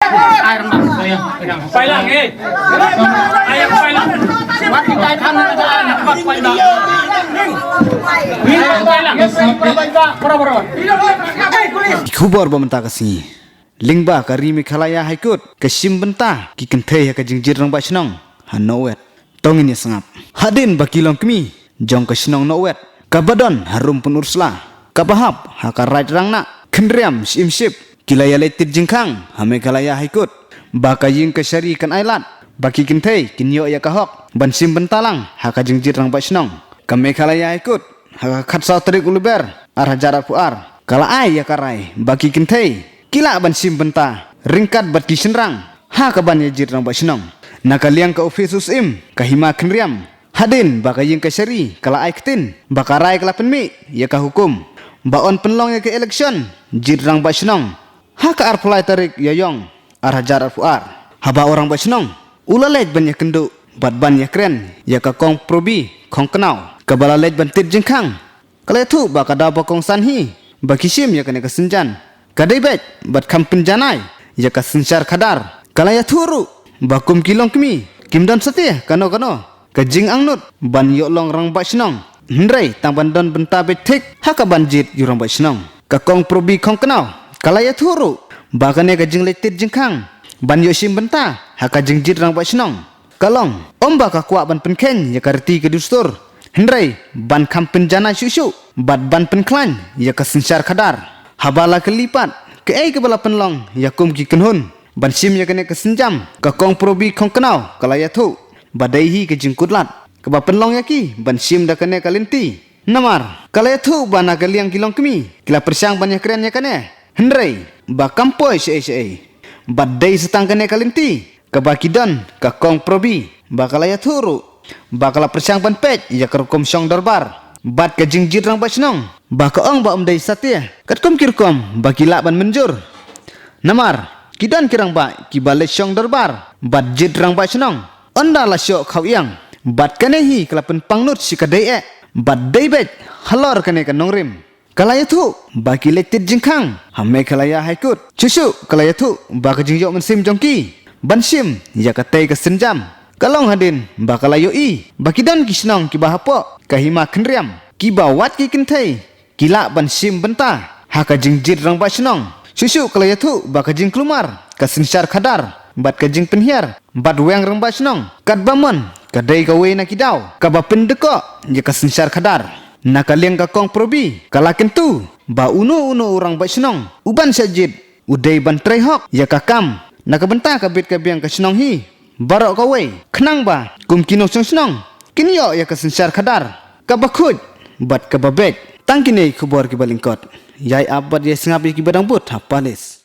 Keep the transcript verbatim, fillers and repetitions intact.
Ai rang bak, ai rang. Pailang, eh. Ai rang pailang. Wat kita kan ada anak bak pailang. Ni pailang. Boro boro. Khubor ba mynta ka sngi. Lyngba ka ri Meghalaya High Court ka shim bynta ki kynthei ha ka jingjied rangbah shnong ha Nowet. To ngin ïa sngap. Hadien ba ki longkmie jong ka shnong Nowet kaba don harum Pynursla kaba hap ha ka Raid Rangnah Khynriam Shyiemship ki la ïaleit tied jingkhang ha Meghalaya High Court ba ka ïing kashari kan ailad ba ki kynthei kin ïoh ïa ka hok ban shim bynta lang ha ka jingjied rangbah shnong. Ka Meghalaya High Court ha ka khatsaw tarik u Lber ar hajar arphew ar ka la ai ïa ka rai ba ki kynthei ki lah ban shim bynta ryngkat bad ki shynrang ha kaban ïa jied rangbah shnong. Na ka liang ka ophis u Syiem ka Hima Khynriam, hadien ba ka ïing kashari ka la ai ktien ba ka rai ka la pynmih ïa ka hukum ba yn pynlong ïa ka election jied rangbah shnong ha ka arphew lai tarik Ïaiong ar hajar arphew ar. Haba u rangbah shnong u la leit ban ïakynduh bad ban ïakren ïa ka Kong Probi Khongknaw kaba la leit ban tied jingkhang, ka la ïathuh ba ka daw ba kongsan hi ba ki shim ïa kane ka sienjam ka dei beit bad kham pynjanai ïa ka synshar khadar. Ka la ïathuh ruh ba kum ki longkmie kim don satia kano kano ka jingangnud ban ïoh long rangbah shnong, hynrei tang ban don bynta beit thik ha kaban jied ïa u rangbah shnong. Ka Kong Probi Khongknaw ka la ïathuh ruh ba kane ka jingleit tied jingkhang ban ïoh shim bynta ha ka jingjied rangbah shnong ka long ym ba ka kwah ban pynkheiñ ïa ka riti ka dustur, hynrei ban kham pynjanai shuh shuh bad ban pynkhlaiñ ïa ka synshar khadar. Haba la kylli pat kaei kaba la pynlong ïa kum ki kynhun ban shim ïa kane ka sienjam, ka Kong Probi Khongknaw ka la ïathuh ba dei hi ka jingkutlad kaba pynlong ïa ki ban shim da kane ka lynti. Namar ka la ïathuh ba na ka liang ki longkmie ki la pyrshang ban ïakren ïa kane, hynrei ba kam poi shaei shaei. Bad dei sa tang kane ka lynti kaba ki don ka Kong Probi ba ka la ïathuh ruh ba ka la pyrshang ban peit ïa ka rukom shong dorbar bad ka jingjied rangbah shnong ba ka ong ba ym dei satia katkum ki rukom ba ki lah ban mynjur. Namar ki don ki rangbah kiba leit shong dorbar bad jied rangbah shnong ynda la shoh khaw ïang, bad kane hi ka la pynpangnud shi ka dei eh bad dei beit halor kane ka nongrim. Ka la ïathuh ba ki leit tied jingkhang ha Meghalaya High Court. Shuh shuh ka la ïathuh ba ka jingïoh mynsiem jong ki ban shim ïa katei ka sienjam ka long hadien ba ka la ïohi ba ki don ki shnong kiba hapoh ka Hima Khynriam kiba wat ki kynthei ki lah ban shim bynta ha ka jingjied rangbah shnong. Shuh shuh ka la ïathuh ba ka jingkulmar ka synshar khadar bad ka jingpynhiar bad weng rangbah shnong katba mon ka dei kawei na ki daw kaba pyndkoh ïa ka synshar khadar. Na ka liang ka Kong Probi ka la kyntu ba uno uno u rangbah shnong uban shah jied u dei ban trei hok ïa ka kam na ka bynta ka bit ka biang ka shnong hi baroh kawei, khnang ba kum ki nongshong shnong kin ïoh ïa ka synshar khadar kaba khuid bad kaba beit. Tang kine ki khubor kiba lyngkot. Ïai ap bad ïai sngap ïa kiba dang bud ha Palis.